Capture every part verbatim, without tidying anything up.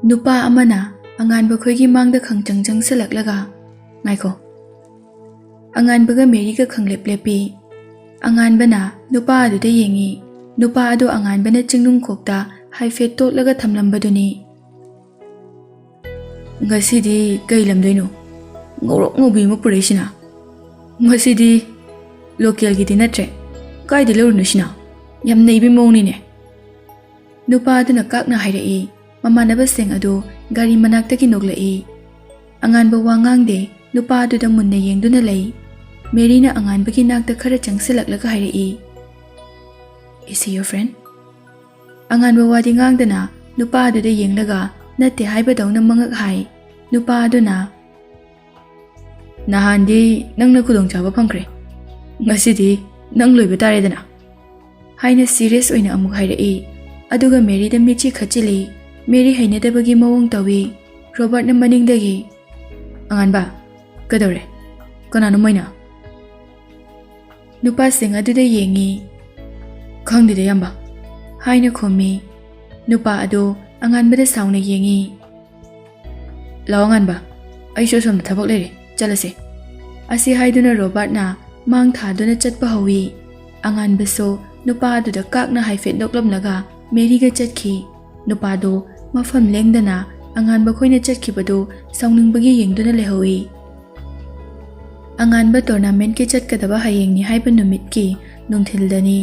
ꯅꯨꯄꯥ ꯑꯃꯅ ꯑꯉꯥꯟꯕ ꯈꯣꯏꯒꯤ ꯃꯥꯡꯗ ꯈꯪꯆꯪ ꯆꯪꯁꯤꯜꯂꯛꯂꯒ, "ꯉꯥꯏꯈꯣ꯫" ꯑꯉꯥꯟꯕꯒ ꯃꯦꯔꯤꯒ ꯈꯪꯂꯦꯞ ꯂꯦꯞꯄꯤ꯫ ꯑꯉꯥꯟꯕꯅ ꯅꯨꯄꯥ ꯑꯗꯨꯗ ꯌꯦꯡꯉꯤ꯫ ꯅꯨꯄꯥ ꯑꯗꯨ ꯑꯉꯥꯟꯕꯅ ꯆꯤꯡꯅꯨꯡꯈꯣꯛꯇ ꯍꯥꯏꯐꯦꯠ ꯇꯣꯠꯂꯒ ꯊꯝꯂꯝꯕꯗꯨꯅꯤ꯫ "ꯉꯁꯤꯗꯤ ꯀꯩ ꯂꯝꯗꯩꯅꯣ? ꯉꯧꯔꯣꯛ ꯉꯧꯕꯤ ꯑꯃ ꯄꯨꯔꯛꯏꯁꯤꯅ꯫ ꯃꯁꯤꯗꯤ ꯂꯣꯀꯦꯜꯒꯤꯗꯤ ꯅꯠꯇ꯭ꯔꯦ꯫ ꯀꯥꯏꯗ ꯂꯧꯔꯨꯅꯣ ꯁꯤꯅ? ꯌꯥꯝ ꯅꯩꯕꯤ ꯃꯑꯣꯡꯅꯤꯅꯦ꯫" ꯅꯨꯄꯥ ꯑꯗꯨꯅ ꯀꯥꯛꯅ ꯍꯥꯏꯔꯛꯏ꯫ ꯃꯃꯥꯟꯅꯕꯁꯤꯡ ꯑꯗꯨ ꯒꯥꯔꯤ ꯃꯅꯥꯛꯇꯒꯤ ꯅꯣꯛꯂꯛꯏ꯫ ꯑꯉꯥꯟꯕ ꯋꯥ ꯉꯥꯡꯗꯦ, ꯅꯨꯄꯥ ꯑꯗꯨꯗ ꯃꯨꯟꯅ ꯌꯦꯡꯗꯨꯅ ꯂꯩ꯫ ꯃꯦꯔꯤꯅ ꯑꯉꯥꯟꯕꯒꯤ ꯅꯥꯛꯇ ꯈꯔ ꯆꯪꯁꯤꯜꯂꯛꯂꯒ ꯍꯥꯏꯔꯛꯏ, "Is he your friend?" ꯑꯉꯥꯟꯕ ꯋꯥꯗꯤ ꯉꯥꯡꯗꯅ ꯅꯨꯄꯥ ꯑꯗꯨꯗ ꯌꯦꯡꯂꯒ ꯅꯠꯇꯦ ꯍꯥꯏꯕꯗꯧꯅ ꯃꯉꯛ ꯍꯥꯏ꯫ ꯅꯨꯄꯥ ꯑꯗꯨꯅ, "ꯅꯍꯥꯟꯗꯤ ꯅꯪꯅ ꯈꯨꯗꯣꯡꯆꯥꯕ ꯐꯪꯈ꯭ꯔꯦ, ꯉꯁꯤꯗꯤ ꯅꯪ ꯂꯣꯏꯕ ꯇꯥꯔꯦꯗꯅ," ꯍꯥꯏꯅ ꯁꯤꯔꯤꯌꯁ ꯑꯣꯏꯅ ꯑꯃꯨꯛ ꯍꯥꯏꯔꯛꯏ꯫ ꯑꯗꯨꯒ ꯃꯦꯔꯤꯗ ꯃꯤꯠꯆꯤ ꯈꯠꯆꯤꯜꯂꯤ꯫ ꯃꯦꯔꯤ ꯍꯩꯅꯗꯕꯒꯤ ꯃꯑꯣꯡ ꯇꯧꯏ꯫ ꯔꯣꯕꯥꯔꯠꯅ ꯃꯅꯤꯡꯗꯒꯤ, "ꯑꯉꯥꯟꯕ, ꯀꯩꯗꯧꯔꯦ? ꯀꯅꯥꯅꯣ ꯃꯣꯏꯅ?" ꯅꯨꯄꯥꯁꯤꯡ ꯑꯗꯨꯗ ꯌꯦꯡꯉꯤ꯫ "ꯈꯪꯗꯦꯗ, ꯏꯌꯥꯝꯕ," ꯍꯥꯏꯅ ꯈꯨꯝꯃꯤ꯫ ꯅꯨꯄꯥ ꯑꯗꯨ ꯑꯉꯥꯟꯕꯗ ꯁꯥꯎꯅ ꯌꯦꯡꯉꯤ꯫ "ꯂꯥꯛꯑꯣ ꯑꯉꯥꯟꯕ, ꯑꯩꯁꯨ ꯑꯁꯣꯝꯗ ꯊꯕꯛ ꯂꯩꯔꯦ, ꯆꯠꯂꯁꯦ꯫" ꯑꯁꯤ ꯍꯥꯏꯗꯨꯅ ꯔꯣꯕꯥꯔꯠꯅ ꯃꯥꯡ ꯊꯥꯗꯨꯅ ꯆꯠꯄ ꯍꯧꯏ꯫ ꯑꯉꯥꯟꯕꯁꯨ ꯅꯨꯄꯥ ꯑꯗꯨꯗ ꯀꯥꯛꯅ ꯍꯥꯏꯐꯦꯠ ꯅꯣꯛꯂꯝꯂꯒ ꯃꯦꯔꯤꯒ ꯆꯠꯈꯤ꯫ ꯅꯨꯄꯥꯗꯨ ꯃꯐꯝ ꯂꯦꯡꯗꯅ ꯑꯉꯥꯟꯕ ꯈꯣꯏꯅ ꯆꯠꯈꯤꯕꯗꯨ ꯁꯥꯎꯅꯤꯡꯕꯒꯤ ꯌꯦꯡꯗꯨꯅ ꯂꯩꯍꯧꯏ꯫ ꯑꯉꯥꯟꯕ ꯇꯣꯔꯅꯥꯃꯦꯟꯠꯀꯤ ꯆꯠꯀꯗꯕ ꯍꯌꯦꯡꯅꯤ ꯍꯥꯏꯕ ꯅꯨꯃꯤꯠꯀꯤ ꯅꯨꯡꯊꯤꯜꯗꯅꯤ꯫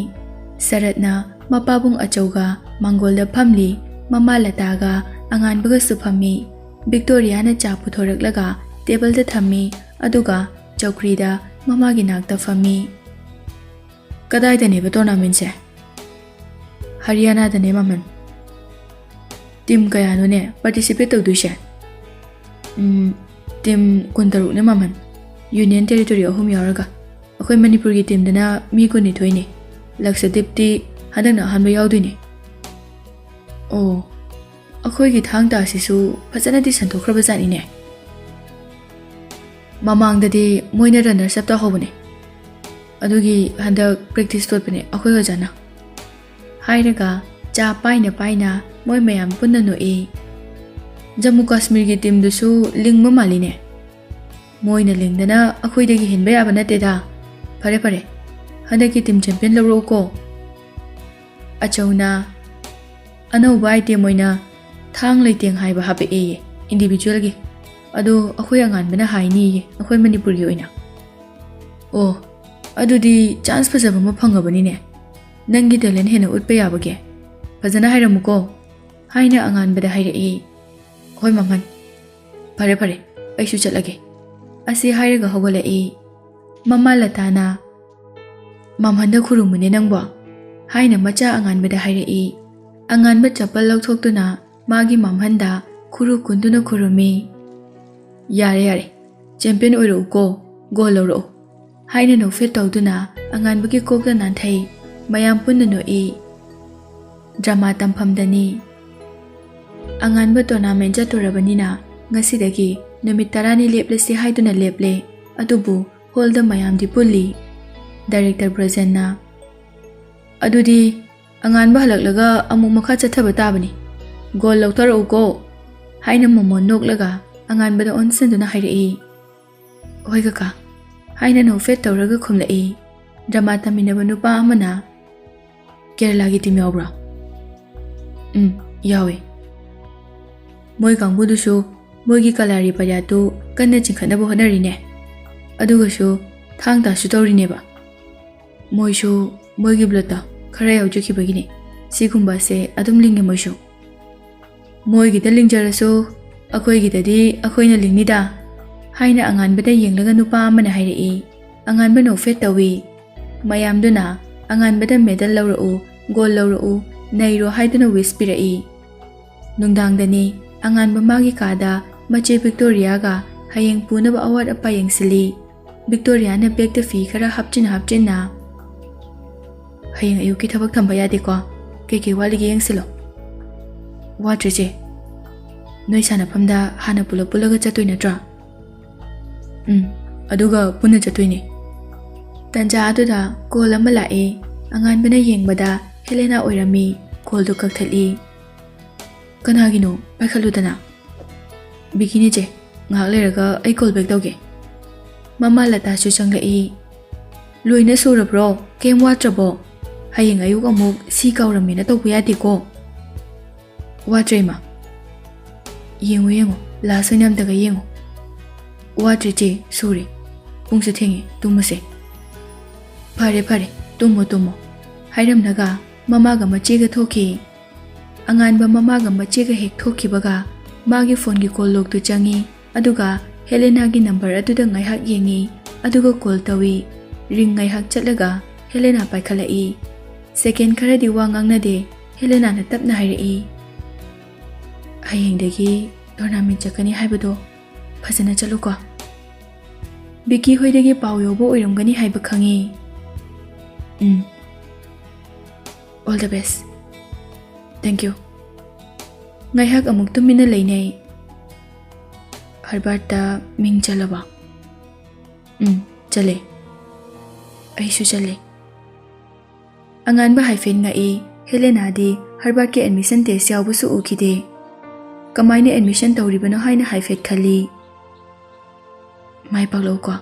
ꯁꯔꯠꯅ ꯃꯄꯥꯕꯨꯡ ꯑꯆꯧꯒ ꯃꯥꯡꯒꯣꯜꯗ ꯐꯝꯂꯤ꯫ ꯃꯃꯥ ꯂꯇꯥꯒ ꯑꯉꯥꯟꯕꯒꯁꯨ ꯐꯝꯃꯤ꯫ ꯚꯤꯛꯇꯣꯔꯤꯌꯥꯅ ꯆꯥ ꯄꯨꯊꯣꯔꯛꯂꯒ ꯇꯦꯕꯜꯗ ꯊꯝꯃꯤ, ꯑꯗꯨꯒ ꯆꯧꯀ꯭ꯔꯤꯗ ꯃꯃꯥꯒꯤ ꯅꯥꯛꯇ ꯐꯝꯃꯤ꯫ "ꯀꯗꯥꯏꯗꯅꯦꯕ ꯇꯣꯔꯅꯥꯃꯦꯟꯁꯦ?" "ꯍꯔꯤꯌꯥꯅꯥꯗꯅꯦ, ꯃꯥꯃꯟ꯫" "ꯇꯤꯝ ꯀꯌꯥꯅꯣꯅꯦ ꯄꯥꯔꯇꯤꯁꯤꯄꯦꯠ ꯇꯧꯗꯣꯏꯁꯦ?" "ꯎꯝ, ꯇꯤꯝ ꯀꯨꯟꯇꯔꯨꯛꯅꯦ, ꯃꯥꯃꯟ꯫ ꯌꯨꯅꯤꯌꯟ ꯇꯦꯔꯤꯇꯣꯔꯤ ꯑꯍꯨꯝ ꯌꯥꯎꯔꯒ꯫ ꯑꯩꯈꯣꯏ ꯃꯅꯤꯄꯨꯔꯒꯤ ꯇꯤꯝꯗꯅ ꯃꯤ ꯀꯨꯟꯅꯤꯊꯣꯏꯅꯦ꯫ ꯂꯛꯁꯗꯤꯞꯇꯤ ꯍꯟꯗꯛꯅ ꯑꯍꯥꯟꯕ ꯌꯥꯎꯗꯣꯏꯅꯦ꯫" "ꯑꯣ, ꯑꯩꯈꯣꯏꯒꯤ ꯊꯥꯡ ꯇꯥꯁꯤꯁꯨ ꯐꯖꯅꯗꯤ ꯁꯟꯗꯣꯛꯈ꯭ꯔꯕ ꯖꯥꯠꯅꯤꯅꯦ꯫ ꯃꯃꯥꯡꯗꯗꯤ ꯃꯣꯏꯅ ꯔꯟꯅꯔꯁ ꯑꯞ ꯇꯧꯍꯧꯕꯅꯦ꯫ ꯑꯗꯨꯒꯤ ꯍꯟꯗꯛ ꯄ꯭ꯔꯦꯛꯇꯤꯁ ꯇꯣꯠꯄꯅꯦ ꯑꯩꯈꯣꯏ ꯑꯣꯖꯥꯅ," ꯍꯥꯏꯔꯒ ꯆꯥ ꯄꯥꯏꯅ ꯄꯥꯏꯅ ꯃꯣꯏ ꯃꯌꯥꯝ ꯄꯨꯟꯅ ꯅꯣꯛꯏ꯫ ꯖꯝꯃꯨ ꯀꯥꯁꯃꯤꯔꯒꯤ ꯇꯤꯝꯗꯨꯁꯨ ꯂꯤꯡꯕ ꯃꯥꯜꯂꯤꯅꯦ꯫ ꯃꯣꯏꯅ ꯂꯤꯡꯗꯅ ꯑꯩꯈꯣꯏꯗꯒꯤ ꯍꯦꯟꯕ ꯌꯥꯕ ꯅꯠꯇꯦꯗ꯫ ꯐꯔꯦ ꯐꯔꯦ, ꯍꯟꯗꯛꯀꯤ ꯇꯤꯝ ꯆꯦꯝꯄꯤꯌꯟ ꯂꯧꯔꯛꯎꯀꯣ꯫ ꯑꯆꯧꯅ ꯑꯅꯧꯕ ꯑꯥꯏꯇꯦꯝ ꯑꯣꯏꯅ ꯊꯥꯡ ꯂꯩꯇꯦꯡ ꯍꯥꯏꯕ ꯍꯥꯄꯛꯑꯦꯌꯦ, ꯏꯟꯗꯤꯕꯤꯖꯨꯋꯦꯜꯒꯤ꯫ ꯑꯗꯣ ꯑꯩꯈꯣꯏ ꯑꯉꯥꯟꯕꯅ ꯍꯥꯏꯅꯤꯌꯦ, ꯑꯩꯈꯣꯏ ꯃꯅꯤꯄꯨꯔꯒꯤ ꯑꯣꯏꯅ꯫ ꯑꯣ, ꯑꯗꯨꯗꯤ ꯆꯥꯟꯁ ꯐꯖꯕ ꯑꯃ ꯐꯪꯉꯕꯅꯤꯅꯦ꯫ ꯅꯪꯒꯤ ꯇꯦꯂꯦꯟ ꯍꯦꯟꯅ ꯎꯠꯄ ꯌꯥꯕꯒꯦ꯫ ꯐꯖꯅ ꯍꯥꯏꯔꯝꯃꯨꯀꯣ ꯍꯥꯏꯅ ꯑꯉꯥꯟꯕꯗ ꯍꯥꯏꯔꯛꯏ꯫ ꯍꯣꯏ ꯃꯃꯟ, ꯐꯔꯦ ꯐꯔꯦ, ꯑꯩꯁꯨ ꯆꯠꯂꯒꯦ꯫ ꯑꯁꯤ ꯍꯥꯏꯔꯒ ꯍꯧꯒꯠꯂꯛꯏ꯫ ꯃꯃꯥ ꯂꯇꯥꯅ, "ꯃꯝꯍꯟꯗ ꯈꯨꯔꯨꯝꯃꯨꯅꯦ ꯅꯪꯕꯣ" ꯍꯥꯏꯅ ꯃꯆꯥ ꯑꯉꯥꯟꯕꯗ ꯍꯥꯏꯔꯛꯏ꯫ ꯑꯉꯥꯟꯕ ꯆꯄꯜ ꯂꯧꯊꯣꯛꯇꯨꯅ ꯃꯥꯒꯤ ꯃꯝꯍꯟꯗ ꯈꯨꯔꯨ ꯀꯨꯟꯗꯨꯅ ꯈꯨꯔꯨꯝꯃꯤ꯫ "ꯌꯥꯔꯦ ꯌꯥꯔꯦ, ꯆꯦꯝꯄꯤꯌꯟ ꯑꯣꯏꯔꯛꯎꯀꯣ, ꯒꯣꯜ ꯂꯧꯔꯛꯎ" ꯍꯥꯏꯅ ꯅꯣꯛꯐꯦꯠ ꯇꯧꯗꯨꯅ ꯑꯉꯥꯟꯕꯒꯤ ꯀꯣꯛꯇ ꯅꯥꯟꯊꯩ꯫ ꯃꯌꯥꯝ ꯄꯨꯟꯅ ꯅꯣꯛꯏ꯫ ꯗ꯭ꯔꯃꯥ ꯇꯝꯐꯝꯗꯅꯤ꯫ ꯑꯉꯥꯟꯕ ꯇꯣꯔꯅꯥꯃꯦꯟ ꯆꯠꯇꯣꯔꯕꯅꯤꯅ ꯉꯁꯤꯗꯒꯤ ꯅꯨꯃꯤꯠ ꯇꯔꯥꯅꯤ ꯂꯦꯞꯂꯁꯤ ꯍꯥꯏꯗꯨꯅ ꯂꯦꯞꯂꯦ꯫ ꯑꯗꯨꯕꯨ ꯍꯣꯜꯗ ꯃꯌꯥꯝꯗꯤ ꯄꯨꯜꯂꯤ꯫ ꯗꯥꯏꯔꯦꯛꯇꯔ ꯕ꯭ꯔꯖꯦꯟꯅ, "ꯑꯗꯨꯗꯤ ꯑꯉꯥꯟꯕ ꯍꯜꯂꯛꯂꯒ ꯑꯃꯨꯛ ꯃꯈꯥ ꯆꯠꯊꯕ ꯇꯥꯕꯅꯤ꯫ ꯒꯣꯜ ꯂꯧꯊꯔꯛꯎꯀꯣ" ꯍꯥꯏꯅ ꯃꯣꯃꯣꯟ ꯅꯣꯛꯂꯒ ꯑꯉꯥꯟꯕꯗ ꯑꯣꯟꯁꯤꯟꯗꯨꯅ ꯍꯥꯏꯔꯛꯏ꯫ "ꯍꯣꯏ ꯀꯀꯥ" ꯍꯥꯏꯅ ꯅꯣꯛꯐꯦꯠ ꯇꯧꯔꯒ ꯈꯨꯝꯂꯛꯏ꯫ ꯗ꯭ꯔꯃꯥ ꯇꯝꯃꯤꯟꯅꯕ ꯅꯨꯄꯥ ꯑꯃꯅ, "ꯀꯦꯔꯂꯥꯒꯤ ꯇꯤꯝ ꯌꯥꯎꯕ꯭ꯔꯥ?" "ꯎꯝ, ꯌꯥꯎꯋꯦ꯫ ꯃꯣꯏ ꯀꯥꯡꯕꯨꯗꯨꯁꯨ ꯃꯣꯏꯒꯤ ꯀꯂꯥꯔꯤ ꯄꯔꯤꯌꯥꯠꯇꯨ ꯀꯟꯅ ꯆꯤꯡꯈꯠꯅꯕ ꯍꯣꯠꯅꯔꯤꯅꯦ꯫ ꯑꯗꯨꯒꯁꯨ ꯊꯥꯡ ꯇꯥꯁꯨ ꯇꯧꯔꯤꯅꯦꯕ꯫ ꯃꯣꯏꯁꯨ ꯃꯣꯏꯒꯤ ꯕ꯭ꯂꯠꯇ ꯈꯔ ꯌꯥꯎꯖꯈꯤꯕꯒꯤꯅꯦ꯫ ꯁꯤꯒꯨꯝꯕꯁꯦ ꯑꯗꯨꯝ ꯂꯤꯡꯉꯦ ꯃꯣꯏꯁꯨ꯫ ꯃꯣꯏꯒꯤꯗ ꯂꯤꯡꯖꯔꯁꯨ ꯑꯩꯈꯣꯏꯒꯤꯗꯗꯤ ꯑꯩꯈꯣꯏꯅ ꯂꯤꯡꯅꯤꯗ" ꯍꯥꯏꯅ ꯑꯉꯥꯟꯕꯗ ꯌꯦꯡꯂꯒ ꯅꯨꯄꯥ ꯑꯃꯅ ꯍꯥꯏꯔꯛꯏ꯫ ꯑꯉꯥꯟꯕ ꯅꯣꯛꯐꯦꯠ ꯇꯧꯏ꯫ ꯃꯌꯥꯝꯗꯨꯅ ꯑꯉꯥꯟꯕꯗ ꯃꯦꯗꯜ ꯂꯧꯔꯛꯎ, ꯒꯣꯜ ꯂꯧꯔꯛꯎ, ꯅꯩꯔꯣ ꯍꯥꯏꯗꯨꯅ ꯋꯤꯁ ꯄꯤꯔꯛꯏ꯫ ꯅꯨꯡꯗꯥꯡꯗꯅꯤ ꯑꯉꯥꯟꯕ ꯃꯥꯒꯤ ꯀꯥꯗ ꯃꯆꯦ ꯚꯤꯛꯇꯣꯔꯤꯌꯥꯒ ꯍꯌꯦꯡ ꯄꯨꯅꯕ ꯑꯋꯥꯠ ꯑꯄꯥ ꯌꯦꯡꯁꯤꯜꯂꯤ꯫ ꯚꯤꯛꯇꯣꯔꯤꯌꯥꯅ ꯕꯦꯒꯇ ꯐꯤ ꯈꯔ ꯍꯥꯞꯆꯤꯟ ꯍꯥꯞꯆꯤꯟꯅ, "ꯍꯌꯦꯡ ꯑꯌꯨꯛꯀꯤ ꯊꯕꯛ ꯊꯝꯕ ꯌꯥꯗꯦꯀꯣ꯫ ꯀꯩꯀꯩ ꯋꯥꯠꯂꯤꯒꯦ ꯌꯦꯡꯁꯤꯜꯂꯣ"꯫ "ꯋꯥꯠꯇ꯭ꯔꯦ ꯆꯦ꯫ ꯅꯣꯏ ꯁꯥꯟꯅꯐꯝꯗ ꯍꯥꯟꯅ ꯄꯨꯂꯞ ꯄꯨꯜꯂꯒ ꯆꯠꯇꯣꯏ ꯅꯠꯇ꯭ꯔꯣ?" "ꯎꯝ, ꯑꯗꯨꯒ ꯄꯨꯟꯅ ꯆꯠꯇꯣꯏꯅꯦ"꯫ ꯇꯟꯖꯥ ꯑꯗꯨꯗ ꯀꯣꯜ ꯑꯃ ꯂꯥꯛꯑꯦ꯫ ꯑꯉꯥꯟꯕꯅ ꯌꯦꯡꯕꯗ ꯍꯦꯂꯦꯅꯥ ꯑꯣꯏꯔꯝꯃꯤ꯫ ꯀꯣꯜꯗꯨ ꯀꯛꯊꯠꯂꯤ꯫ "ꯀꯅꯥꯒꯤꯅꯣ? ꯄꯥꯏꯈꯠꯂꯨꯗꯅ"꯫ "ꯕꯤꯀꯤꯅꯤ ꯆꯦ, ꯉꯥꯏꯍꯥꯛ ꯂꯩꯔꯒ ꯑꯩ call back ꯇꯧꯒꯦ꯫" ꯃꯃꯥ ꯂꯇꯥꯁꯨ ꯆꯪꯂꯛꯏ꯫ "ꯂꯣꯏꯅ ꯁꯨꯔꯕ꯭ꯔꯣ? ꯀꯩꯝ ꯋꯥꯠꯇ꯭ꯔꯕꯣ? ꯍꯌꯦꯡ ꯑꯌꯨꯛ ꯑꯃꯨꯛ ꯁꯤ ꯀꯥꯎꯔꯝꯃꯦꯅ ꯇꯧꯕ ꯌꯥꯗꯦꯀꯣ꯫" "ꯋꯥꯠꯇ꯭ꯔꯦ ꯏꯃꯥ꯫" "ꯌꯦꯡꯉꯨ ꯌꯦꯡꯉꯨ, last ꯑꯣꯏꯅ ꯑꯝꯇꯒ ꯌꯦꯡꯉꯨ꯫" "ꯋꯥꯠꯇ꯭ꯔꯦ ꯆꯦ, ꯁꯨꯔꯦ꯫ ꯄꯨꯡꯁꯨ ꯊꯦꯡꯉꯦ, ꯇꯨꯝꯃꯁꯦ꯫" "ꯐꯔꯦ ꯐꯔꯦ, ꯇꯨꯝꯃꯣ ꯇꯨꯝꯃꯣ꯫" ꯍꯥꯏꯔꯝꯂꯒ ꯃꯃꯥꯒ ꯃꯆꯦꯒ ꯊꯣꯛꯈꯤ꯫ ꯑꯉꯥꯟꯕ ꯃꯃꯥꯒ ꯃꯆꯦꯒ ꯍꯦꯛ ꯊꯣꯛꯈꯤꯕꯒ ꯃꯥꯒꯤ phoneꯒꯤ call logꯇꯨ ꯆꯪꯉꯤ꯫ ꯑꯗꯨꯒ ꯍꯦꯂꯦꯅꯥꯒꯤ number ꯑꯗꯨꯗ ꯉꯥꯏꯍꯥꯛ ꯌꯦꯡꯉꯤ꯫ ꯑꯗꯨꯒ call ꯇꯧꯏ꯫ Ring ꯉꯥꯏꯍꯥꯛ ꯆꯠꯂꯒ ꯍꯦꯂꯦꯅꯥ ꯄꯥꯏꯈꯠꯂꯛꯏ꯫ Second ꯈꯔꯗꯤ ꯋꯥ ꯉꯥꯡꯅꯗꯦ꯫ ꯍꯦꯂꯦꯅꯥꯅ ꯇꯞꯅ ꯍꯥꯏꯔꯛꯏ, "ꯍꯌꯦꯡꯗꯒꯤ tournament ꯆꯠꯀꯅꯤ ꯍꯥꯏꯕꯗꯣ ꯐꯖꯅ ꯆꯠꯂꯨꯀꯣ꯫ ꯕꯤꯀꯤ ꯍꯣꯏꯗꯒꯤ ꯄꯥꯎ ꯌꯧꯕ ꯑꯣꯏꯔꯝꯒꯅꯤ ꯍꯥꯏꯕ ꯈꯪꯉꯤ꯫" "ꯎꯝ꯫ All the best꯫ Thank you꯫" ꯉꯥꯏꯍꯥꯛ ꯑꯃꯨꯛ ꯇꯨꯃꯤꯟꯅ ꯂꯩꯅꯩ꯫ "ꯍꯔꯕꯔꯠꯇ ꯃꯤꯡ ꯆꯜꯂꯕ?" "ꯎꯝ, ꯆꯜꯂꯦ꯫" "ꯑꯩꯁꯨ ꯆꯜꯂꯦ꯫" ꯑꯉꯥꯟꯕ ꯍꯥꯏꯐꯦꯠ ꯉꯛꯏ꯫ ꯍꯦꯂꯦꯅꯥꯗꯤ ꯍꯔꯕꯔꯠꯀꯤ admission test ꯌꯥꯎꯕꯁꯨ ꯎꯈꯤꯗꯦ꯫ ꯀꯃꯥꯏꯅ admission ꯇꯧꯔꯤꯕꯅꯣ ꯍꯥꯏꯅ ꯍꯥꯏꯐꯦꯠ ꯈꯜꯂꯤ꯫ "ꯃꯥꯏ ꯄꯥꯛꯂꯛꯎꯀꯣ꯫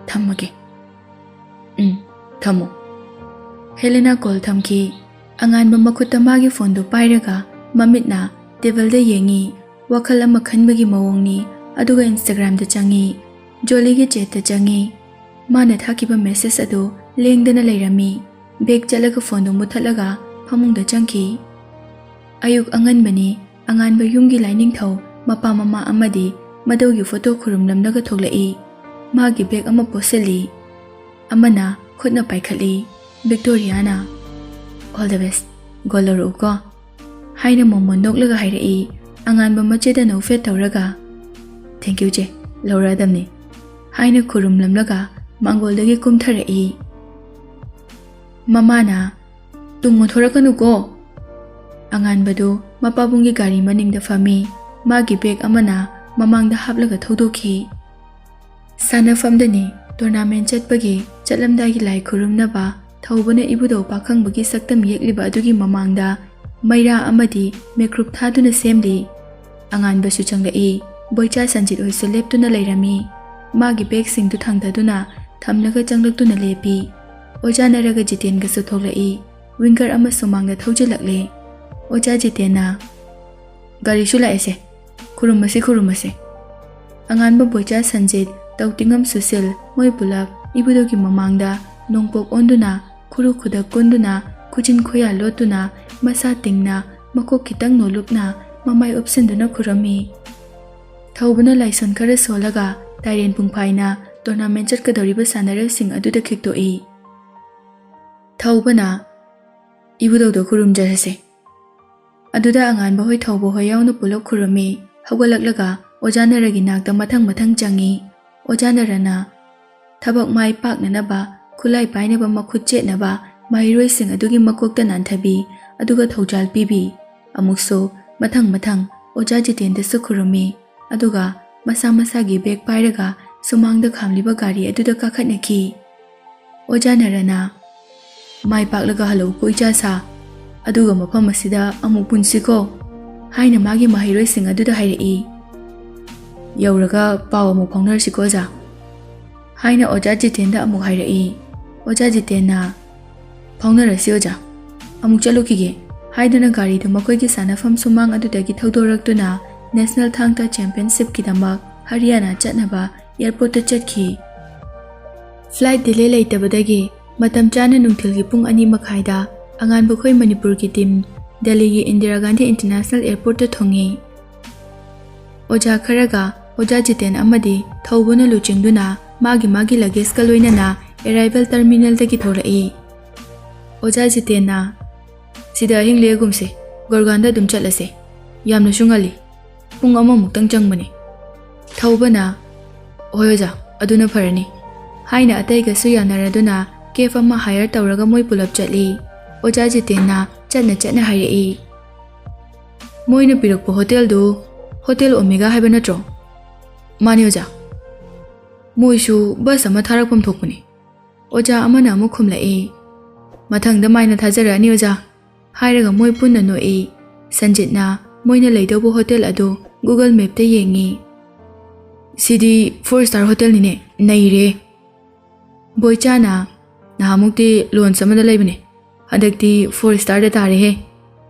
ꯊꯝꯃꯒꯦ꯫" "ꯎꯝ, ꯊꯝꯃꯣ꯫" ꯍꯦꯂꯦꯅꯥ call ꯊꯝꯈꯤ꯫ ꯑꯉꯥꯟꯕ ꯃꯈꯨꯠꯇ ꯃꯥꯒꯤ phoneꯗꯨ ꯄꯥꯏꯔꯒ ꯃꯃꯤꯠꯅ tableꯗ ꯌꯦꯡꯉꯤ꯫ ꯋꯥꯈꯜ ꯑꯃ ꯈꯟꯕꯒꯤ ꯃꯑꯣꯡꯅꯤ꯫ ꯑꯗꯨꯒ Instagramꯗ ꯆꯪꯉꯤ꯫ ꯖꯣꯂꯤꯒꯤ chatꯇ ꯆꯪꯉꯤ꯫ ꯃꯥꯅ ꯊꯥꯈꯤꯕ message ꯑꯗꯨ ꯂꯦꯡꯗꯅ ꯂꯩꯔꯝꯃꯤ꯫ Back ꯆꯠꯂꯒ phoneꯗꯨ ꯃꯨꯊꯠꯂꯒ ꯐꯃꯨꯡꯗ ꯆꯪꯈꯤ꯫ ꯑꯌꯨꯛ ꯑꯉꯟꯕꯅꯤ꯫ ꯑꯉꯥꯟꯕ ꯌꯨꯝꯒꯤ ꯂꯥꯏꯅꯤꯡꯊꯧ, ꯃꯄꯥ ꯃꯃꯥ ꯑꯃꯗꯤ ꯃꯙꯧꯒꯤ photo ꯈꯨꯔꯨꯝꯂꯝꯂꯒ ꯊꯣꯛꯂꯛꯏ꯫ ꯃꯥꯒꯤ bag ꯑꯃ ꯄꯣꯠꯁꯤꯜꯂꯤ꯫ ꯑꯃꯅ ꯈꯨꯠꯅ ꯄꯥꯏꯈꯠꯂꯤ꯫ ꯚꯤꯛꯇꯣꯔꯤꯌꯥꯅ, "All the best꯫ Gold ꯂꯧꯔꯛꯎꯀꯣ꯫" ꯍꯥꯏꯅ ꯃꯣꯃꯣꯟ ꯅꯣꯛꯂꯒ ꯍꯥꯏꯔꯛꯏ꯫ ꯑꯉꯥꯟꯕ ꯃꯆꯦꯗ ꯅꯣꯛꯐꯦꯠ ꯇꯧꯔꯒ, "Thank you ꯆꯦ, ꯂꯧꯔꯛꯑꯗꯝꯅꯤ꯫" ꯍꯥꯏꯅ ꯈꯨꯔꯨꯝꯂꯝꯂꯒ ꯃꯥꯡꯒꯣꯜꯗꯒꯤ ꯀꯨꯝꯊꯔꯛꯏ꯫ ꯃꯃꯥꯅ, "ꯇꯨꯡ ꯑꯣꯟꯊꯣꯔꯛꯀꯅꯨꯀꯣ꯫" ꯑꯉꯥꯟꯕꯗꯨ ꯃꯄꯥꯕꯨꯡꯒꯤ ꯒꯥꯔꯤ ꯃꯅꯤꯡꯗ ꯐꯝꯃꯤ꯫ ꯃꯥꯒꯤ bag ꯑꯃꯅ ꯃꯃꯥꯡꯗ ꯍꯥꯞꯂꯒ ꯊꯧꯗꯣꯛꯈꯤ꯫ ꯁꯥꯟꯅꯐꯝꯗꯅꯤ꯫ Tournament ꯆꯠꯄꯒꯤ ꯆꯠꯂꯝꯗꯥꯏꯒꯤ ꯂꯥꯏ ꯈꯨꯔꯨꯝꯅꯕ ꯊꯧꯕꯅ ꯏꯕꯨꯙꯧ ꯄꯥꯈꯪꯕꯒꯤ ꯁꯛꯇꯝ ꯌꯦꯛꯂꯤꯕ ꯑꯗꯨꯒꯤ ꯃꯃꯥꯡꯗ ꯃꯩꯔꯥ ꯑꯃꯗꯤ ꯃꯩꯀ꯭ꯔꯨꯞ ꯊꯥꯗꯨꯅ ꯁꯦꯝꯂꯤ꯫ ꯑꯉꯥꯟꯕꯁꯨ ꯆꯪꯂꯛꯏ꯫ ꯕꯣꯏꯆꯥ ꯁꯟꯖꯤꯠ ꯍꯣꯏꯁꯨ ꯂꯦꯞꯇꯨꯅ ꯂꯩꯔꯝꯃꯤ꯫ ꯃꯥꯒꯤ ꯕꯦꯒꯁꯤꯡꯗꯨ ꯊꯥꯡꯊꯗꯨꯅ ꯊꯝꯂꯒ ꯆꯪꯂꯛꯇꯨꯅ ꯂꯦꯞꯄꯤ꯫ ꯑꯣꯖꯥ ꯅꯔꯒ ꯖꯤꯇꯦꯟꯒꯁꯨ ꯊꯣꯛꯂꯛꯏ꯫ ꯋꯤꯡꯒꯔ ꯑꯃ ꯁꯨꯃꯥꯡꯗ ꯊꯧꯖꯤꯜꯂꯛꯂꯦ꯫ ꯑꯣꯖꯥ ꯖꯤꯇꯦꯟꯅ, "ꯒꯥꯔꯤꯁꯨ ꯂꯥꯛꯑꯦꯁꯦ, ꯈꯨꯔꯨꯝꯃꯁꯤ, ꯈꯨꯔꯨꯝꯃꯁꯤ꯫" ꯑꯉꯥꯟꯕ ꯕꯣꯏꯆꯥ ꯁꯟꯖꯤꯠ, ꯇꯧꯇꯤꯉꯝ ꯁꯨꯁꯤꯜ, ꯃꯣꯏ ꯄꯨꯂꯞ ꯏꯕꯨꯙꯧꯒꯤ ꯃꯃꯥꯡꯗ ꯅꯣꯡꯄꯣꯛ ꯑꯣꯟꯗꯨꯅ, ꯈꯨꯔꯨ ꯈꯨꯗꯛ ꯀꯨꯟꯗꯨꯅ, ꯈꯨꯖꯤꯟ ꯈꯨꯌꯥ ꯂꯣꯠꯇꯨꯅ, ꯃꯁꯥ ꯇꯤꯡꯅ, ꯃꯀꯣꯛ ꯈꯤꯇꯪ ꯅꯣꯜꯂꯨꯛꯅ, ꯃꯃꯥꯏ ꯎꯞꯁꯤꯟꯗꯨꯅ ꯈꯨꯔꯨꯝꯃꯤ꯫ ꯊꯧꯕꯅ ꯂꯥꯏꯁꯣꯟ ꯈꯔ ꯁꯣꯜꯂꯒ ꯇꯥꯏꯔꯦꯟ ꯄꯨꯡꯐꯥꯏꯅ ꯇꯣꯔꯅꯥꯃꯦꯟ ꯆꯠꯀꯗꯧꯔꯤꯕ ꯁꯥꯟꯅꯔꯣꯏꯁꯤꯡ ꯑꯗꯨꯗ ꯈꯤꯛꯇꯣꯛꯏ꯫ ꯊꯧꯕꯅ, "ꯏꯕꯨꯙꯧꯗ ꯈꯨꯔꯨꯝꯖꯔꯁꯦ꯫" ꯑꯗꯨꯗ ꯑꯉꯥꯟꯕ ꯍꯣꯏ, ꯊꯧꯕ ꯍꯣꯏ ꯌꯥꯎꯅ ꯄꯨꯂꯞ ꯈꯨꯔꯨꯝꯃꯤ꯫ ꯍꯧꯒꯠꯂꯛꯂꯒ ꯑꯣꯖꯥ ꯅꯔꯒꯤ ꯅꯥꯛꯇ ꯃꯊꯪ ꯃꯊꯪ ꯆꯪꯉꯤ꯫ ꯑꯣꯖꯥ ꯅꯔꯅ, "ꯊꯕꯛ ꯃꯥꯏ ꯄꯥꯛꯅꯅꯕ, ꯈꯨꯠꯂꯥꯏ ꯄꯥꯏꯅꯕ ꯃꯈꯨꯠ ꯆꯦꯠꯅꯕ ꯃꯍꯩꯔꯣꯏꯁꯤꯡ ꯑꯗꯨꯒꯤ ꯃꯀꯣꯛꯇ ꯅꯥꯟꯊꯕꯤ, ꯑꯗꯨꯒ ꯊꯧꯖꯥꯜ ꯄꯤꯕꯤ꯫" ꯑꯃꯨꯛꯁꯨ ꯃꯊꯪ ꯃꯊꯪ ꯑꯣꯖꯥ ꯖꯤꯇꯦꯟꯗꯁꯨ ꯈꯨꯔꯨꯝꯃꯤ꯫ ꯑꯗꯨꯒ ꯃꯁꯥ ꯃꯁꯥꯒꯤ ꯕꯦꯒ ꯄꯥꯏꯔꯒ ꯁꯨꯃꯥꯡꯗ ꯈꯥꯝꯂꯤꯕ ꯒꯥꯔꯤ ꯑꯗꯨꯗ ꯀꯥꯈꯠꯅꯈꯤ꯫ ꯑꯣꯖꯥ ꯅꯔꯅ, "ꯃꯥꯏ ꯄꯥꯛꯂꯒ ꯍꯜꯂꯛꯎꯀꯣ, ꯏꯆꯥ ꯁꯥ꯫ ꯑꯗꯨꯒ ꯃꯐꯝ ꯑꯁꯤꯗ ꯑꯃꯨꯛ ꯄꯨꯟꯁꯤꯀꯣ," ꯍꯥꯏꯅ ꯃꯥꯒꯤ ꯃꯍꯩꯔꯣꯏꯁꯤꯡ ꯑꯗꯨꯗ ꯍꯥꯏꯔꯛꯏ꯫ "ꯌꯧꯔꯒ ꯄꯥꯎ ꯑꯃꯨꯛ ꯐꯥꯎꯅꯔꯁꯤꯀꯣ, ꯑꯣꯖꯥ," ꯍꯥꯏꯅ ꯑꯣꯖꯥ ꯖꯤꯇꯦꯟꯗ ꯑꯃꯨꯛ ꯍꯥꯏꯔꯛꯏ꯫ ꯑꯣꯖꯥ ꯖꯤꯇꯦꯟꯅ, "ꯐꯥꯎꯅꯔꯁꯤ, ꯑꯣꯖꯥ꯫ ꯑꯃꯨꯛ ꯆꯠꯂꯨꯈꯤꯒꯦ," ꯍꯥꯏꯗꯨꯅ ꯒꯥꯔꯤꯗꯨ ꯃꯈꯣꯏꯒꯤ ꯁꯥꯟꯅꯐꯝ ꯁꯨꯃꯥꯡ ꯑꯗꯨꯗꯒꯤ ꯊꯧꯗꯣꯔꯛꯇꯨꯅ ꯅꯦꯁꯅꯦꯜ ꯊꯥꯡ ꯇꯥ ꯆꯦꯝꯄꯤꯌꯟꯁꯤꯞꯀꯤꯗꯃꯛ ꯍꯔꯤꯌꯥꯅꯥ ꯆꯠꯅꯕ ꯑꯦꯌꯔꯄꯣꯔꯠꯇ ꯆꯠꯈꯤ꯫ ꯐ꯭ꯂꯥꯏꯠ ꯗꯤꯂꯦ ꯂꯩꯇꯕꯗꯒꯤ ꯃꯇꯝ ꯆꯥꯅ ꯅꯨꯡꯊꯤꯜꯒꯤ ꯄꯨꯡ ꯑꯅꯤ ꯃꯈꯥꯏꯗ ꯑꯉꯥꯟꯕꯈꯣꯏ ꯃꯅꯤꯄꯨꯔꯒꯤ ꯇꯤꯝ ꯗꯦꯜꯂꯤꯒꯤ ꯏꯟꯗꯤꯔꯥ ꯒꯥꯟꯙꯤ ꯏꯟꯇꯔꯅꯦꯁꯅꯦꯜ ꯑꯦꯌꯔꯄꯣꯔꯠꯇ ꯊꯨꯡꯉꯤ꯫ ꯑꯣꯖꯥ ꯈꯔꯒ ꯑꯣꯖꯥ ꯖꯤꯇꯦꯟ ꯑꯃꯗꯤ ꯊꯧꯕꯅ ꯂꯨꯆꯤꯡꯗꯨꯅ ꯃꯥꯒꯤ ꯃꯥꯒꯤ ꯂꯒꯦꯖꯀ ꯂꯣꯏꯅꯅ ꯑꯦꯔꯥꯏꯚꯦꯜ ꯇꯔꯃꯤꯅꯦꯜꯗꯒꯤ ꯊꯣꯔꯛꯏ꯫ ꯑꯣꯖꯥ ꯖꯤꯇꯦꯟꯅ, "ꯁꯤꯗ ꯑꯍꯤꯡ ꯂꯦꯛꯑꯒꯨꯝꯁꯦ, ꯒꯣꯔꯒꯥꯟꯗ ꯑꯗꯨꯝ ꯆꯠꯂꯁꯦ꯫ ꯌꯥꯝꯅꯁꯨ ꯉꯜꯂꯤ, ꯄꯨꯡ ꯑꯃꯃꯨꯛꯇꯪ ꯆꯪꯕꯅꯤ꯫" ꯊꯧꯕꯅ, "ꯍꯣꯏ ꯑꯣꯖꯥ, ꯑꯗꯨꯅ ꯐꯔꯅꯤ," ꯍꯥꯏꯅ ꯑꯇꯩꯒꯁꯨ ꯌꯥꯅꯔꯗꯨꯅ ꯀꯦꯐ ꯑꯃ ꯍꯥꯌꯔ ꯇꯧꯔꯒ ꯃꯣꯏ ꯄꯨꯂꯞ ꯆꯠꯂꯤ꯫ ꯑꯣꯖꯥ ꯖꯤꯇꯦꯟꯅ ꯆꯠꯅ ꯆꯠꯅ ꯍꯥꯏꯔꯛꯏ, "ꯃꯣꯏꯅ ꯄꯤꯔꯛꯄ ꯍꯣꯇꯦꯜꯗꯨ ꯍꯣꯇꯦꯜ ꯑꯣꯃꯦꯒꯥ ꯍꯥꯏꯕ ꯅꯠꯇ꯭ꯔꯣ?" "ꯃꯥꯅꯤ ꯑꯣꯖꯥ, ꯃꯣꯏꯁꯨ ꯕꯁ ꯑꯃ ꯊꯥꯔꯛꯐꯝ ꯊꯣꯛꯄꯅꯤ꯫" ꯑꯣꯖꯥ ꯑꯃꯅ ꯑꯃꯨꯛ ꯈꯨꯝꯂꯛꯏ, "ꯃꯊꯪꯗ ꯃꯥꯏꯅ ꯊꯥꯖꯔꯛꯑꯅꯤ ꯑꯣꯖꯥ," ꯍꯥꯏꯔꯒ ꯃꯣꯏ ꯄꯨꯟꯅ ꯅꯣꯛꯏ꯫ ꯁꯟꯖꯤꯠꯅ ꯃꯣꯏꯅ ꯂꯩꯗꯧꯕ ꯍꯣꯇꯦꯜ ꯑꯗꯨ Google Mapꯇ ꯌꯦꯡꯉꯤ꯫ "ꯁꯤꯗꯤ four star hotelꯅꯤꯅꯦ, ꯅꯩꯔꯦ꯫ ꯕꯣꯏꯆꯥꯅ ꯅꯍꯥꯟꯃꯨꯛꯇꯤ ꯂꯣꯟꯁ ꯑꯃꯗ ꯂꯩꯕꯅꯦ, ꯍꯟꯗꯛꯇꯤ four starꯗ ꯇꯥꯔꯦꯍꯦ"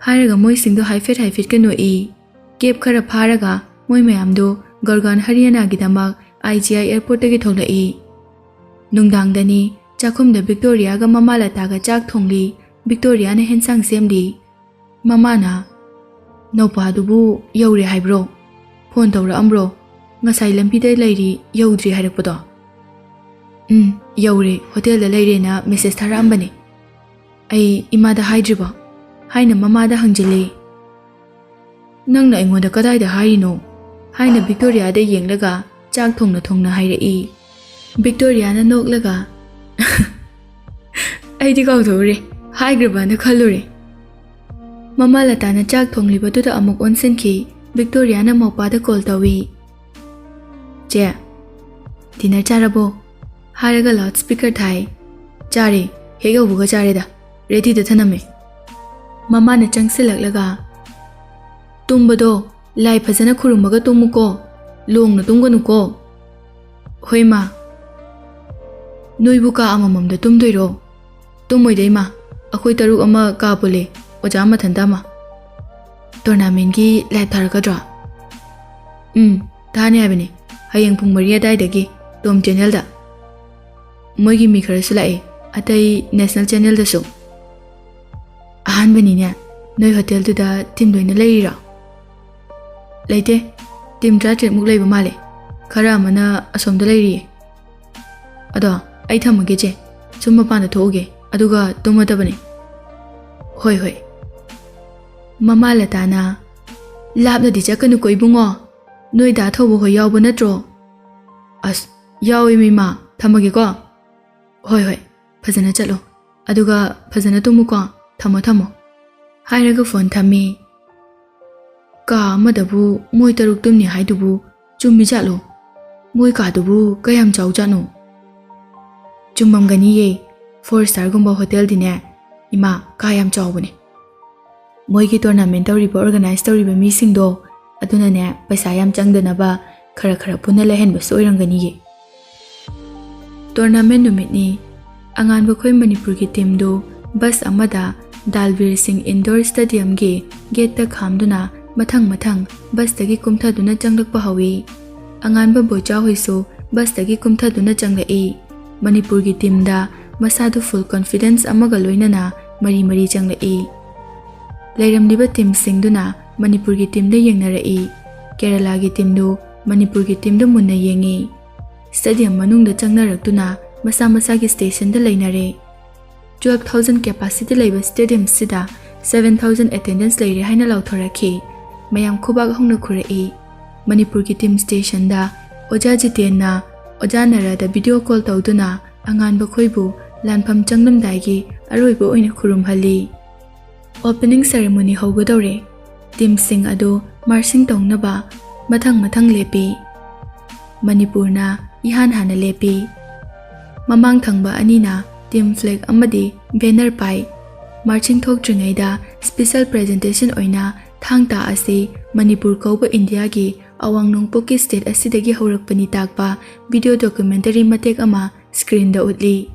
ꯍꯥꯏꯔꯒ ꯃꯣꯏꯁꯤꯡꯗꯣ ꯍꯥꯏꯐꯦꯠ ꯍꯥꯏꯐꯦꯠꯀ ꯅꯣꯛꯏ꯫ ꯀꯦꯕ ꯈꯔ ꯐꯥꯔꯒ ꯃꯣꯏ ꯃꯌꯥꯝꯗꯣ ꯒꯔꯒꯥꯟ ꯍꯔꯤꯌꯥꯅꯥꯒꯤꯗꯃꯛ IGI airportꯇꯒꯤ ꯊꯣꯛꯂꯛꯏ꯫ ꯅꯨꯡꯗꯥꯡꯗꯅꯤ꯫ ꯆꯥꯛꯈꯨꯝꯗ ꯕꯤꯛꯇꯣꯔꯤꯌꯥꯒ ꯃꯃꯥ ꯂꯇꯥꯒ ꯆꯥꯛ ꯊꯣꯡꯂꯤ꯫ ꯕꯤꯛꯇꯣꯔꯤꯌꯥꯅ ꯍꯦꯟꯁꯥꯡ ꯁꯦꯝꯂꯤ꯫ ꯃꯃꯥꯅ, "ꯅꯧꯄꯥꯗꯨꯕꯨ ꯌꯧꯔꯦ ꯍꯥꯏꯕ꯭ꯔꯣ? ꯐꯣꯟ ꯇꯧꯔꯛꯑꯝꯕ꯭ꯔꯣ? ꯉꯁꯥꯏ ꯂꯝꯕꯤꯗ ꯂꯩꯔꯤ, ꯌꯧꯗ꯭ꯔꯤ ꯍꯥꯏꯔꯛꯄꯗꯣ?" "ꯎꯝ, ꯌꯧꯔꯦ, ꯍꯣꯇꯦꯜꯗ ꯂꯩꯔꯦꯅ ꯃꯦꯁꯦꯖ ꯊꯥꯔꯛꯑꯝꯕꯅꯦ꯫ ꯑꯩ ꯏꯃꯥꯗ ꯍꯥꯏꯗ꯭ꯔꯤꯕꯣ?" ꯍꯥꯏꯅ ꯃꯃꯥꯗ ꯍꯪꯖꯤꯜꯂꯤ꯫ "ꯅꯪꯅ ꯑꯩꯉꯣꯟꯗ ꯀꯗꯥꯏꯗ ꯍꯥꯏꯔꯤꯅꯣ?" ꯍꯥꯏꯅ ꯕꯤꯛꯇꯣꯔꯤꯌꯥꯗ ꯌꯦꯡꯂꯒ ꯆꯥꯛ ꯊꯣꯡꯅ ꯊꯣꯡꯅ ꯍꯥꯏꯔꯛꯏ꯫ ꯕꯤꯛꯇꯣꯔꯤꯌꯥꯅ ꯅꯣꯛꯂꯒ, "ꯑꯩꯗꯤ ꯀꯥꯎꯊꯣꯛꯎꯔꯦ, ꯍꯥꯏꯈ꯭ꯔꯕꯅ ꯈꯜꯂꯨꯔꯦ"꯫ ꯃꯃꯥ ꯂꯇꯥꯅ ꯆꯥꯛ ꯊꯣꯡꯂꯤꯕꯗꯨꯗ ꯑꯃꯨꯛ ꯑꯣꯟꯁꯤꯟꯈꯤ꯫ ꯕꯤꯛꯇꯣꯔꯤꯌꯥꯅ ꯃꯧꯄꯥꯗ ꯀꯣꯜ ꯇꯧꯏ꯫ "ꯆꯦ, ꯗꯤꯅꯔ ꯆꯥꯔꯕꯣ?" ꯍꯥꯏꯔꯒ ꯂꯥꯎꯗ ꯁ꯭ꯄꯤꯀꯔ ꯊꯥꯏ꯫ "ꯆꯥꯔꯦ, ꯍꯦꯛ ꯌꯧꯕꯒ ꯆꯥꯔꯦꯗ, ꯔꯦꯗꯤꯗ ꯊꯅꯝꯃꯦ"꯫ ꯃꯃꯥꯅ ꯆꯪꯁꯤꯜꯂꯛꯂꯒ, "ꯇꯨꯝꯕꯗꯣ ꯂꯥꯏ ꯐꯖꯅ ꯈꯨꯔꯨꯝꯃꯒ ꯇꯨꯝꯃꯨꯀꯣ, ꯂꯣꯡꯅ ꯇꯨꯝꯒꯅꯨꯀꯣ"꯫ "ꯍꯣꯏ ꯃꯥ"꯫ "ꯅꯣꯏꯕꯨ ꯀꯥ ꯑꯃꯃꯝꯗ ꯇꯨꯝꯗꯣꯏꯔꯣ?" "ꯇꯨꯝꯃꯣꯏꯗ ꯏꯃꯥ, ꯑꯩꯈꯣꯏ ꯇꯔꯨꯛ ꯑꯃ ꯀꯥ ꯄꯨꯜꯂꯦ, ꯑꯣꯖꯥ ꯃꯊꯟꯇ ꯑꯃ"꯫ "ꯇꯣꯔꯅꯥꯃꯦꯟꯒꯤ ꯂꯥꯏꯚ ꯊꯥꯔꯛꯀꯗ꯭ꯔꯣ?" "ꯎꯝ, ꯊꯥꯅꯤ ꯍꯥꯏꯕꯅꯤ, ꯍꯌꯦꯡ ꯄꯨꯡ ꯃꯔꯤ ꯑꯗꯥꯏꯗꯒꯤ ꯇꯣꯝ ꯆꯦꯅꯦꯜꯗ꯫ ꯃꯣꯏꯒꯤ ꯃꯤ ꯈꯔꯁꯨ ꯂꯥꯛꯑꯦ, ꯑꯇꯩ ꯅꯦꯁꯅꯦꯜ ꯆꯦꯅꯦꯜꯗꯁꯨ"꯫ "ꯑꯍꯥꯟꯕꯅꯤꯅꯦ, ꯅꯣꯏ ꯍꯣꯇꯦꯜꯗꯨꯗ ꯇꯤꯝ ꯂꯣꯏꯅ ꯂꯩꯔꯤꯔꯣ?" "ꯂꯩꯇꯦ, ꯇꯤꯝ ꯇꯔꯥꯇꯔꯦꯠꯃꯨꯛ ꯂꯩꯕ ꯃꯥꯜꯂꯦ, ꯈꯔ ꯑꯃꯅ ꯑꯁꯣꯝꯗ ꯂꯩꯔꯤꯌꯦ"꯫ "ꯑꯗꯣ ꯑꯩ ꯊꯝꯃꯒꯦ ꯆꯦ, ꯁꯨꯝ ꯃꯄꯥꯟꯗ ꯊꯣꯛꯎꯒꯦ, ꯑꯗꯨꯒ ꯇꯨꯝꯃꯗꯕꯅꯦ"꯫ "ꯍꯣꯏ, ꯍꯣꯏ"꯫ ꯃꯃꯥ ꯂꯇꯥꯅ, "ꯂꯥꯞꯅꯗꯤ ꯆꯠꯀꯅꯨꯀꯣ ꯏꯕꯨꯡꯉꯣ, ꯅꯣꯏ ꯗꯥ ꯊꯧꯕ ꯍꯣꯏ ꯌꯥꯎꯕ ꯅꯠꯇ꯭ꯔꯣ?" "ꯑꯁ, ꯌꯥꯎꯋꯦ ꯃꯤꯃꯥ, ꯊꯝꯃꯒꯦꯀꯣ"꯫ "ꯍꯣꯏ, ꯍꯣꯏ, ꯐꯖꯅ ꯆꯠꯂꯣ, ꯑꯗꯨꯒ ꯐꯖꯅ ꯇꯨꯝꯃꯨꯀꯣ, ꯊꯝꯃꯣ, ꯊꯝꯃꯣ"꯫ ꯍꯥꯏꯔꯒ ꯐꯣꯟ ꯊꯝꯃꯤ꯫ ꯀꯥ ꯑꯃꯗꯕꯨ ꯃꯣꯏ ꯇꯔꯨꯛ ꯇꯨꯝꯅꯤ ꯍꯥꯏꯗꯨꯕꯨ ꯆꯨꯝꯃꯤꯖꯥꯠꯂꯣ? ꯃꯣꯏ ꯀꯥꯗꯨꯕꯨ ꯀꯌꯥꯝ ꯆꯥꯎꯖꯥꯠꯅꯣ? ꯆꯨꯝꯃꯝꯒꯅꯤꯌꯦ, four starꯒꯨꯝꯕ ꯍꯣꯇꯦꯜꯗꯤꯅꯦ, ꯏꯃꯥ, ꯀꯥ ꯌꯥꯝ ꯆꯥꯎꯕꯅꯦ꯫ ꯃꯣꯏꯒꯤ ꯇꯣꯔꯅꯥꯃꯦꯟ ꯇꯧꯔꯤꯕ, ꯑꯣꯔꯒꯅꯥꯏꯖ ꯇꯧꯔꯤꯕ ꯃꯤꯁꯤꯡꯗꯣ ꯑꯗꯨꯅꯅꯦ, ꯄꯩꯁꯥ ꯌꯥꯝ ꯆꯪꯗꯅꯕ ꯈꯔ ꯈꯔ ꯄꯨꯟꯅ ꯂꯩꯍꯟꯕꯁꯨ ꯑꯣꯏꯔꯝꯒꯅꯤꯌꯦ꯫ Tournament ꯅꯨꯃꯤꯠꯅꯤ꯫ ꯑꯉꯥꯟꯕ ꯈꯣꯏ ꯃꯅꯤꯄꯨꯔꯒꯤ teamꯗꯨ bus ꯑꯃꯗ ꯗꯥꯜꯕꯤꯔ ꯁꯤꯡ indoor stadiumꯒꯤ gateꯇ ꯈꯥꯝꯗꯨꯅ ꯃꯊꯪ ꯃꯊꯪ busꯇꯒꯤ ꯀꯨꯝꯊꯗꯨꯅ ꯆꯪꯂꯛꯄ ꯍꯧꯏ꯫ ꯑꯉꯥꯟꯕ ꯕꯣꯏꯆꯥ ꯍꯣꯏꯁꯨ busꯇꯒꯤ ꯀꯨꯝꯊꯗꯨꯅ ꯆꯪꯂꯛꯏ꯫ ꯃꯅꯤꯄꯨꯔꯒꯤ teamꯗ ꯃꯁꯥꯗꯨ full confidence ꯑꯃꯒ ꯂꯣꯏꯅꯅ ꯃꯔꯤ ꯃꯔꯤ ꯆꯪꯂꯛꯏ꯫ ꯂꯩꯔꯝꯂꯤꯕ teamꯁꯤꯡꯗꯨꯅ ꯃꯅꯤꯄꯨꯔꯒꯤ teamꯗ ꯌꯦꯡꯅꯔꯛꯏ꯫ ꯀꯦꯔꯂꯥꯒꯤ teamꯗꯨ ꯃꯅꯤꯄꯨꯔꯒꯤ teamꯗ ꯃꯨꯟꯅ ꯌꯦꯡꯏ꯫ Stadium ꯃꯅꯨꯡꯗ ꯆꯪꯅꯔꯛꯇꯨꯅ ꯃꯁꯥ ꯃꯁꯥꯒꯤ stationꯗ ꯂꯩꯅꯔꯦ꯫ Twelve thousand capacity ꯂꯩꯕ stadiumꯁꯤꯗ seven thousand attendance ꯂꯩꯔꯦ ꯍꯥꯏꯅ ꯂꯥꯎꯊꯣꯔꯛꯈꯤ꯫ ꯃꯌꯥꯝ ꯈꯨꯕꯥꯛ ꯍꯧꯅ ꯈꯨꯔꯛꯏ꯫ ꯃꯅꯤꯄꯨꯔꯒꯤ team stationꯗ ꯑꯣꯖꯥ ꯖꯤꯇꯦꯟꯅ ꯑꯣꯖꯥ ꯅꯔꯥꯗ video call ꯇꯧꯗꯨꯅ ꯑꯉꯥꯟꯕ ꯈꯣꯏꯕꯨ ꯂꯥꯟꯐꯝ ꯆꯪꯂꯝꯗꯥꯏꯒꯤ ꯑꯔꯣꯏꯕ ꯑꯣꯏꯅ ꯈꯨꯔꯨꯝꯍꯜꯂꯤ꯫ Opening ceremony ꯍꯧꯒꯗꯧꯔꯦ꯫ Teamꯁꯤꯡ ꯑꯗꯨ marching ꯇꯧꯅꯕ ꯃꯊꯪ ꯃꯊꯪ ꯂꯦꯞꯄꯤ꯫ ꯃꯅꯤꯄꯨꯔꯅ ꯏꯍꯥꯟ ꯍꯥꯟꯅ ꯂꯦꯞꯄꯤ꯫ ꯃꯃꯥꯡ ꯊꯪꯕ ꯑꯅꯤꯅ team flag ꯑꯃꯗꯤ banner ꯄꯥꯏ꯫ Marching ꯊꯣꯛꯇ꯭ꯔꯤꯉꯩꯗ special presentation ꯑꯣꯏꯅ ꯊꯥꯡ ꯇꯥ ꯑꯁꯤ ꯃꯅꯤꯄꯨꯔ ꯀꯧꯕ ꯏꯟꯗꯤꯌꯥꯒꯤ ꯑꯋꯥꯡ ꯅꯣꯡꯄꯣꯛꯀꯤ state ꯑꯁꯤꯗꯒꯤ ꯍꯧꯔꯛꯄꯅꯤ ꯇꯥꯛꯄ video documentary ꯃꯇꯦꯛ ꯑꯃ screenꯗ ꯎꯠꯂꯤ꯫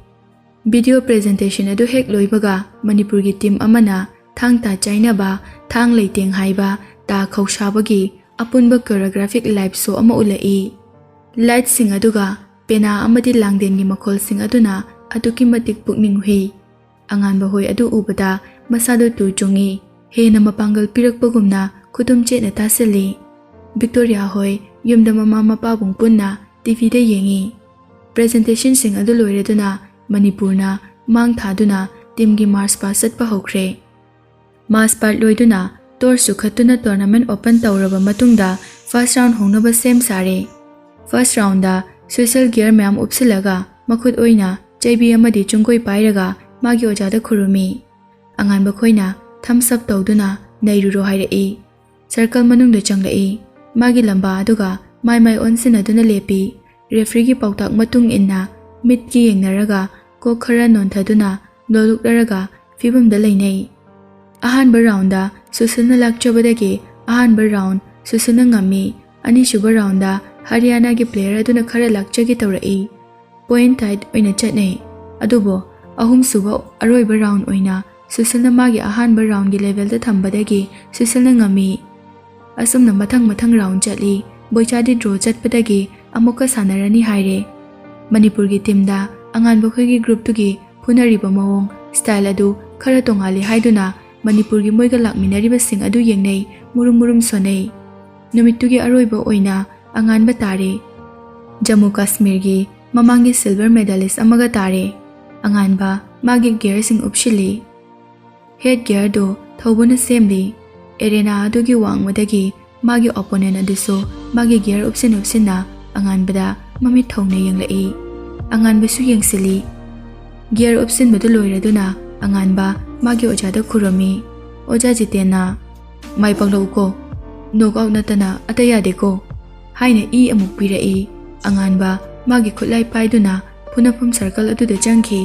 Video presentation ꯑꯗꯨ ꯍꯦꯛ ꯂꯣꯏꯕꯒ ꯃꯅꯤꯄꯨꯔꯒꯤ team ꯑꯃꯅ ꯊꯥꯡ ꯇꯥ ꯆꯥꯏꯅꯕ, ꯊꯥꯡ ꯂꯩꯇꯦꯡ ꯍꯥꯏꯕ ꯇꯥ ꯈꯧꯁꯥꯕꯒꯤ ꯑꯄꯨꯟꯕ choreographic live show ꯑꯃ ꯎꯠꯂꯛꯏ꯫ Lightꯁꯤꯡ ꯑꯗꯨꯒ ꯄꯦꯅꯥ ꯑꯃꯗꯤ ꯂꯥꯡꯗꯦꯟꯒꯤ ꯃꯈꯣꯜꯁꯤꯡ ꯑꯗꯨꯅ ꯑꯗꯨꯛꯀꯤ ꯃꯇꯤꯛ ꯄꯨꯛꯅꯤꯡ ꯍꯨꯏ꯫ ꯑꯉꯥꯟꯕ ꯍꯣꯏ ꯑꯗꯨ ꯎꯕꯗ ꯃꯁꯥꯗꯨ ꯇꯨ ꯆꯨꯡꯏ꯫ ꯍꯦꯟꯅ ꯃꯄꯥꯡꯒꯜ ꯄꯤꯔꯛꯄꯒꯨꯝꯅ ꯈꯨꯇꯨꯝ ꯆꯦꯠꯅ ꯇꯥꯁꯤꯜꯂꯤ꯫ ꯕꯤꯛꯇꯣꯔꯤꯌꯥ ꯍꯣꯏ ꯌꯨꯝꯗ ꯃꯃꯥ ꯃꯄꯥꯕꯨꯡ ꯄꯨꯟꯅ TVꯗ ꯌꯦꯡꯏ꯫ Presentationꯁꯤꯡ ꯑꯗꯨ ꯂꯣꯏꯔꯗꯨꯅ ꯃꯅꯤꯄꯨꯔꯅ ꯃꯥꯡ ꯊꯥꯗꯨꯅ teamꯒꯤ march past ꯆꯠꯄ ꯍꯧꯈ꯭ꯔꯦ꯫ March past ꯂꯣꯏꯗꯨꯅ torch ꯆꯨꯈꯠꯇꯨꯅ tournament open ꯇꯧꯔꯕ ꯃꯇꯨꯡꯗ first round ꯍꯧꯅꯕ ꯁꯦꯝ ꯁꯥꯔꯦ꯫ First roundꯗ special gear ꯃꯌꯥꯝ ꯎꯞꯁꯤꯜꯂꯒ ꯃꯈꯨꯠ ꯑꯣꯏꯅ ꯆꯩꯕꯤ ꯑꯃꯗꯤ ꯆꯨꯡꯒꯣꯏ ꯄꯥꯏꯔꯒ ꯃꯥꯒꯤ ꯑꯣꯖꯥꯗ ꯈꯨꯔꯨꯝꯃꯤ꯫ ꯑꯉꯥꯟꯕ ꯈꯣꯏꯅ thumbs up ꯇꯧꯗꯨꯅ ꯅꯩꯔꯨꯔꯣ ꯍꯥꯏꯔꯛꯏ꯫ Circle ꯃꯅꯨꯡꯗ ꯆꯪꯂꯛꯏ꯫ ꯃꯥꯒꯤ ꯂꯝꯕꯥ ꯑꯗꯨꯒ ꯃꯥꯏ ꯃꯥꯏ ꯑꯣꯟꯁꯤꯟꯅꯗꯨꯅ ꯂꯦꯞꯄꯤ꯫ Refereeꯒꯤ ꯄꯥꯎꯇꯥꯛ ꯃꯇꯨꯡ ꯏꯟꯅ ꯃꯤꯠꯀꯤ ꯌꯦꯡꯅꯔꯒ ꯀꯣꯛ ꯈꯔ ꯅꯣꯟꯊꯗꯨꯅ ꯅꯣꯂꯨꯛꯅꯔꯒ ꯐꯤꯕꯝꯗ ꯂꯩꯅꯩ꯫ ꯑꯍꯥꯟꯕ roundꯗ ꯁꯨꯁꯤꯜꯅ ꯂꯥꯛꯆꯕꯗꯒꯤ ꯑꯍꯥꯟꯕ round ꯁꯨꯁꯤꯜꯅ ꯉꯝꯃꯤ꯫ ꯑꯅꯤꯁꯨꯕ ꯔꯥꯎꯟꯗ ꯍꯔꯤꯌꯥꯅꯥꯒꯤ ꯄ꯭ꯂꯦꯌꯔ ꯑꯗꯨꯅ ꯈꯔ ꯂꯥꯛꯆꯒꯦ ꯇꯧꯔꯛꯏ꯫ ꯄꯣꯏꯟ ꯇꯥꯏꯠ ꯑꯣꯏꯅ ꯆꯠꯅꯩ꯫ ꯑꯗꯨꯕꯨ ꯑꯍꯨꯝꯁꯨꯕ ꯑꯔꯣꯏꯕ ꯔꯥꯎꯟ ꯑꯣꯏꯅ ꯁꯨꯁꯤꯜꯅ ꯃꯥꯒꯤ ꯑꯍꯥꯟꯕ ꯔꯥꯎꯟꯒꯤ ꯂꯦꯚꯦꯜꯗ ꯊꯝꯕꯗꯒꯤ ꯁꯨꯁꯤꯜꯅ ꯉꯝꯃꯤ꯫ ꯑꯁꯨꯝꯅ ꯃꯊꯪ ꯃꯊꯪ ꯔꯥꯎꯟ ꯆꯠꯂꯤ꯫ ꯕꯣꯏꯆꯥꯗꯤ ꯗ꯭ꯔꯣ ꯆꯠꯄꯗꯒꯤ ꯑꯃꯨꯛꯀ ꯁꯥꯟꯅꯔꯅꯤ ꯍꯥꯏꯔꯦ꯫ ꯃꯅꯤꯄꯨꯔꯒꯤ ꯇꯤꯝꯗ ꯑꯉꯥꯟꯕ ꯈꯣꯏꯒꯤ ꯒ꯭ꯔꯨꯞꯇꯨꯒꯤ ꯐꯨꯅꯔꯤꯕ ꯃꯑꯣꯡ, ꯁ꯭ꯇꯥꯏꯜ ꯑꯗꯨ ꯈꯔ ꯇꯣꯉꯥꯜꯂꯤ ꯍꯥꯏꯗꯨꯅ ꯃꯅꯤꯄꯨꯔꯒꯤ ꯃꯣꯏꯒ ꯂꯥꯛꯃꯤꯟꯅꯔꯤꯕꯁꯤꯡ ꯑꯗꯨ ꯌꯦꯡꯅꯩ, ꯃꯨꯔꯨꯝ ꯃꯨꯔꯨꯝ ꯁꯣꯟꯅꯩ꯫ ꯅꯨꯃꯤꯠꯇꯨꯒꯤ ꯑꯔꯣꯏꯕ ꯑꯣꯏꯅ ꯑꯉꯥꯟꯕ ꯇꯥꯔꯦ꯫ ꯖꯝꯃꯨ ꯀꯥꯁꯃꯤꯔꯒꯤ ꯃꯃꯥꯡꯒꯤ ꯁꯤꯜꯚꯔ ꯃꯦꯗꯥꯂꯤꯁ ꯑꯃꯒ ꯇꯥꯔꯦ꯫ ꯑꯉꯥꯟꯕ ꯃꯥꯒꯤ ꯒꯤꯌꯔꯁꯤꯡ ꯎꯞꯁꯤꯜꯂꯤ꯫ ꯍꯦꯠ ꯒꯤꯌꯔꯗꯨ ꯊꯧꯕꯅ ꯁꯦꯝꯂꯤ꯫ ꯑꯦꯔꯦꯅꯥ ꯑꯗꯨꯒꯤ ꯋꯥꯡꯃꯗꯒꯤ ꯃꯥꯒꯤ ꯑꯣꯄꯣꯅꯦꯟ ꯑꯗꯨꯁꯨ ꯃꯥꯒꯤ ꯒꯤꯌꯔ ꯎꯞꯁꯤꯟ ꯎꯞꯁꯤꯟꯅ ꯑꯉꯥꯟꯕꯗ ꯃꯃꯤꯠ ꯊꯧꯅ ꯌꯦꯡꯂꯛꯏ꯫ ꯑꯉꯥꯟꯕꯁꯨ ꯌꯦꯡꯁꯤꯜꯂꯤ꯫ ꯒꯤꯌꯔ ꯎꯞꯁꯤꯟꯕꯗꯨ ꯂꯣꯏꯔꯗꯨꯅ ꯑꯉꯥꯟꯕ ꯃꯥꯒꯤ ꯑꯣꯖꯥꯗ ꯈꯨꯔꯨꯝꯃꯤ꯫ "ꯑꯣꯖꯥ ꯖꯤꯇꯦꯟꯅ, ꯃꯥꯏ ꯄꯥꯛꯂꯛꯎꯀꯣ꯫ ꯅꯣꯛ ꯑꯥꯎꯠ ꯅꯠꯇꯅ ꯑꯇꯩ ꯌꯥꯗꯦꯀꯣ," ꯍꯥꯏꯅ ꯏ ꯑꯃꯨꯛ ꯄꯤꯔꯛꯏ꯫ ꯑꯉꯥꯟꯕ ꯃꯥꯒꯤ ꯈꯨꯠꯂꯥꯏ ꯄꯥꯏꯗꯨꯅ ꯐꯨꯅꯐꯝ ꯁꯔꯀꯜ ꯑꯗꯨꯗ ꯆꯪꯈꯤ꯫